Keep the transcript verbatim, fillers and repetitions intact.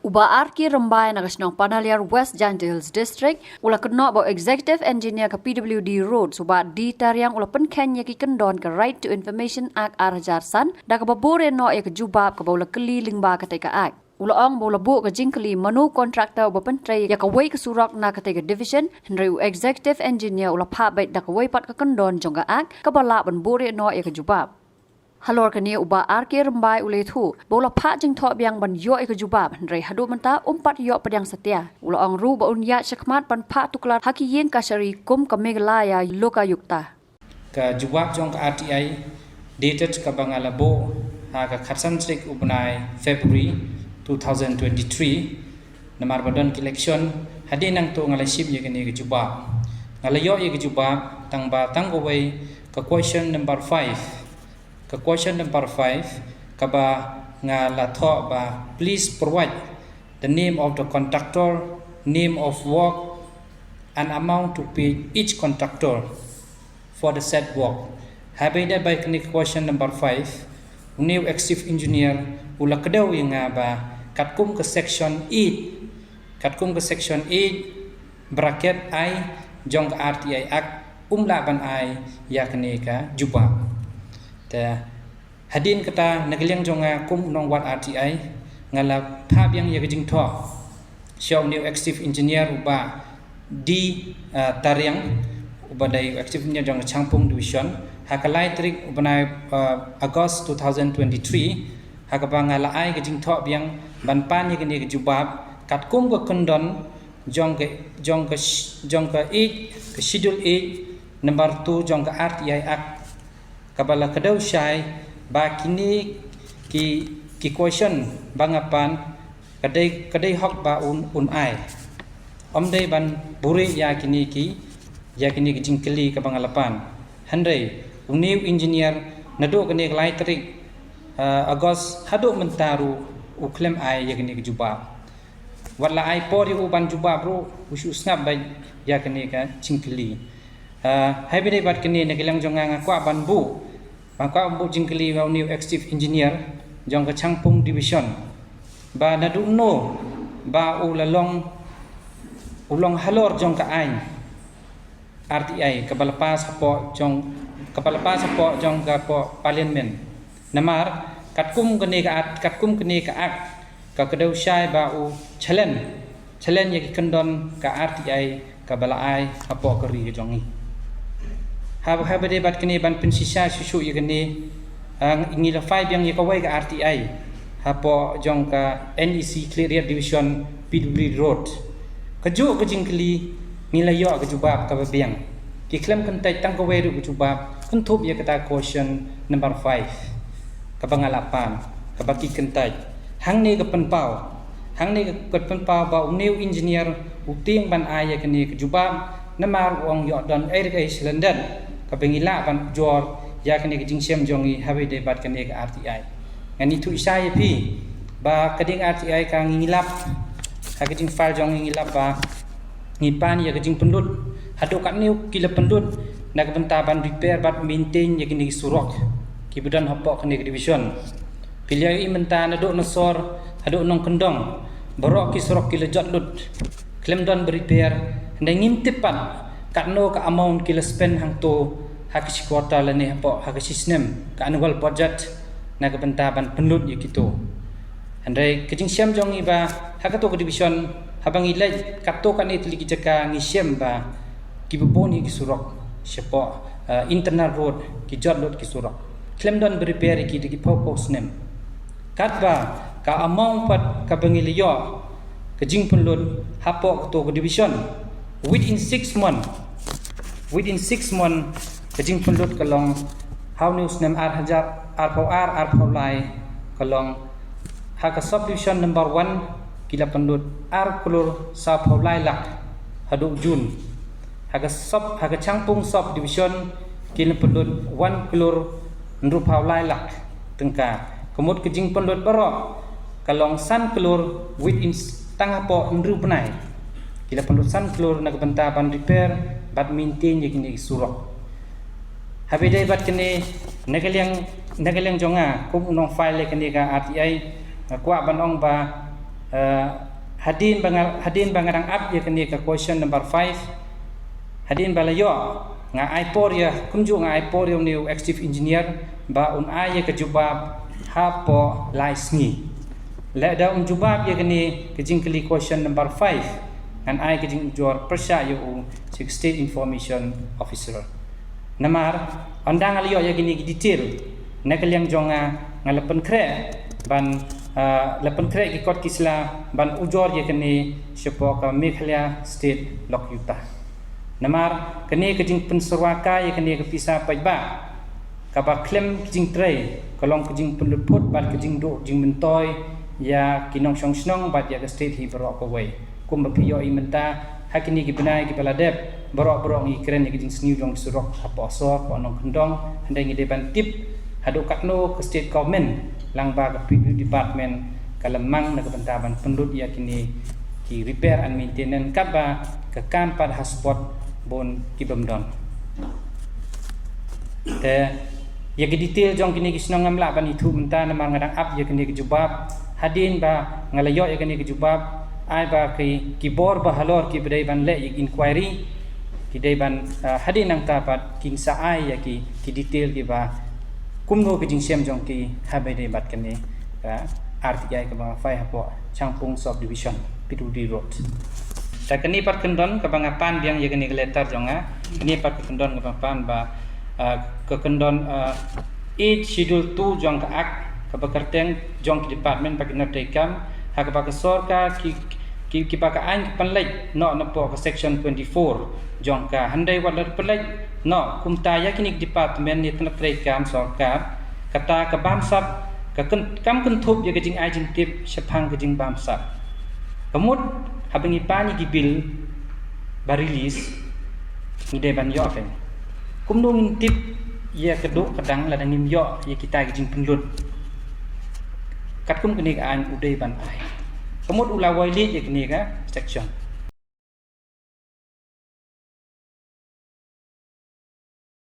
U Bah R K Rymbai na ka shnong Panaliar, West Jaintia Hills District, u la kynnoh ba u Executive Engineer ka P W D Roads, u Bah D Tariang, u la pynkheiñ ïa ki kyndon ka Right to Information Act ar hajar san, da kaba buhrieh noh ïa ka jubab kaba u la kylli lyngba katei ka act. U la ong ba u la buh ka jingkylli mano u contractor uba pyntrei ïa kawei ka surok na katei ka division, hynrei u Executive Engineer u la phah beit da kawei pat ka kyndon jong ka act, kaba lah ban buhrieh noh ïa ka jubab. Halor kane u Bah R K Rymbai u la ïathuh ba u la phah jingthoh biang ban ïoh ïa ka jubab, hynrei haduh mynta um pat ïoh pdiang satia. U la ong ruh ba un ïaid shakhmat ban phah tuklar ha ki ïing kashari kum ka Meghalaya Lokayukta. Ka jubab jong ka R T I dated kaba nga la buh ha ka khatsan tarik u bnai February two thousand twenty-three, namar ba don ka election, hadien nangta nga la shim ïa kane ka jubab. Nga la ïoh ïa ka jubab tang ba tang kawei ka question number five. Ka question number five, kaba nga la thoh ba, please provide the name of the contractor, name of work, and amount to pay each contractor for the said work. Haba ïadei bad kane ka question number five, une u Executive Engineer u la kdew ïa nga ba katkum ka section eight, katkum ka section eight bracket I jong ka R T I Act, um lah ban ai ïa kane ka jubab. Te hadien kata, na ka liang jong nga kum u nongwad R T I, nga la phah biang ïa ka jingthoh sha une u Executive Engineer u Bah D, uh, Tariang, uba dei u Executive Engineer jong ka Shangpung Division, ha ka lai tarik u bnai, uh, August two thousand twenty-three, ha kaba nga la ai ka jingthoh biang ban pan ïa kane ka jubab katkum ka kyndon jong ka, jong ka sh-, jong ka eight, ka Schedule eight, number two jong ka R T I Act, kaba la kdew shai ba kine ki, ki question ba nga pan ka dei, ka dei hok ba un, un ai. Ym dei ban buhrieh ïa kine ki, ïa kine ki jingkylli kaba nga la pan. Hynrei une u engineer naduh kane ka lai tarik, uh, August haduh mynta ruh u khlem ai ïa kane ka jubab. Wat la ai por ïa u ban jubab ruh u shu sngap beit ïa kane ka jingkylli. Uh, haba ïadei bad kane, na ka liang jong nga nga kwah ban buh, ban kwah ban buh jingkylli ïa une u Executive Engineer jong ka Shangpung Division ba naduh no ba u la long, u long halor jong ka aiñ R T I kaba la pass hapoh jong, kaba la pass hapoh jong ka poh Parliament. Namar katkum kane ka Act, katkum kane ka Act, ka kdew shai ba u challenge, challenge ïa ki kyndon ka R T I kaba la ai hapoh ka ri ka jong ngi. Haba, haba ïadei bad kane, ban pynshisha shuh shuh ïa kane, ah, ngi la file biang ïa kawei ka R T I hapoh jong ka N E C Khliehriat Division, P W D Road. Kajuh ka jingkylli ngi la ïoh ka jubab kaba biang. Ki khlem kyntait tang kawei ruh ka jubab, kynthup ïa kata question number five, kaba nga la pan, kaba ki kyntait. Hangne ka pynpaw, hangne ka, ka pynpaw ba une u engineer u tieng ban ai ïa kane ka jubab, namar u ong ïoh don ei ruh ei shlyndet kaba ngi lah ban ujor ïa kane ka jingshem jong ngi haba ïadei bad kane ka R T I. Ngan ïathuh shisha ïa phi ba ka dei ka R T I ka ngi lap, ha ka jingfile jong ngi ngi lap ba ngi pan ïa ka jingpynlut haduh katne ki la pynlut na ka bynta ban repair bad maintain ïa kine ki surok kiba don hapoh kane ka division. Phi la ïohi mynta naduh na sor haduh nongkyndong, baroh ki surok ki la jot lut, khlem don ba repair. Hynrei ngim tip pat katno ka amount ki la spend hangto ha ka shi quarter lane hapoh ha ka shi snem, ka annual budget, na ka bynta ban pynlut ïa kito. Hynrei ka jingshem jong ngi ba ha kato ka division, haba ngi leit katto katne tylli ki jaka, ngi shem ba kiba bun hi ki surok shapoh, eh, internal road, ki jot lut ki surok, khlem don ba repair ïa ki da ki phew phew snem. Katba ka amount pat kaba ngi la ïoh ka jingpynlut hapoh kato ka division, within six month, within six month, ka jingpynlut ka long ha une u snem ar hajar arphew ar arphew lai, ka long ha ka subdivision number one ki la pynlut ar klur sawphew lai lak haduh June. Ha ka sub, ha ka Shangpung subdivision ki la pynlut one klur hynriewphew lai lak tyngka. Ka mut ka jingpynlut baroh ka long san klur within s-, tang hapoh hynriew bnai. Ki la pynlut san klur na ka bynta ban repair bad maintain ïa kine ki surok. Haba ïadei bad kane, na ka liang, na ka liang jong nga kum u nongfile ïa kane ka R T I, nga kwah ban ong ba Uh, hadien ba nga hadien ba nga dang ap ïa kane ka question number five, hadien ba la ïoh, nga ai por ïa kumjuh nga ai por ïa une u executive engineer ba un ai ïa ka jubab hapoh lai sngi. Lada um jubab ïa kane ka jingkylli question number five, ngan ai ka jingujor pyrshah ïa u sha ka State Information Officer. Namar ynda nga la ïoh ïa kine ki detail na ka liang jong nga, nga la pynkhreh ban, uh, la pynkhreh ki kot ki sla ban ujor ïa kane shapoh ka Meghalaya State Lok Utah. Namar kane ka jingpynsyrwa kai ïa kane ka pisa paidbah kaba khlem ka jingtrei ka long ka jingpynlut phut bad ka jingduh jingmyntoi ïa ki nongshong shnong bad ïa ka state hi baroh kawei. Kumba phi ïohi mynta, ha kine ki bnai kiba la dep, baroh baroh ngi kren ïa ka jingsniew jong ki surok hapoh sor, hapoh nongkyndong, hynrei ngi dei ban tip haduh katno ka state government lyngba ka P W D department ka la mang na ka bynta ban pynlut ïa kine ki repair and maintenance katba ka kam pat ha spot bun ki bym don. Te ïa ki detail jong kine ki shnong ngam lah ban ïathuh mynta namar nga dang ap ïa kine ki jubab. Hadien ba nga la ïoh ïa kine ki jubab, ai ba ki, ki bor ba halor kiba dei ban leh ïa ki inquiry ki dei ban, uh, hadien nangta pat kin sa ai ïa ki, ki detail kiba kumno ka jingshem jong ki haba ïadei bad kane ka R T I kaba nga file hapoh Shangpung Subdivision, P W D Road. Te kane pat kyndon kaba nga pan biang ïa kane ka letter jong nga. Kane pat ka kyndon kaba pan ba, uh, ka kyndon, uh, eight Schedule two jong ka Act kaba kyrteng jong ki department bad ki nongtrei kam ha kaba ka sorkar ki, ki, kiba ka aiñ ka pynleit noh napoh ka section twenty-four jong ka, hynrei wat la pynleit noh kumta ïa kine ki department ne ki nongtrei kam sorkar, kata ka bamsap ka kyn-, kam kynthup ïa ka jingai jingtip shaphang ka jingbamsap. Ka mut haba ngi pan ïa ki bill ba release, ngi dei ban ïoh phi. Kumno ngin tip ïa ka duh ka dang lada ngim ïoh ïa kita ki jingpynlut? Katkum kane ka aiñ u dei ban ai. Ka mut u la violate ïa kane ka section.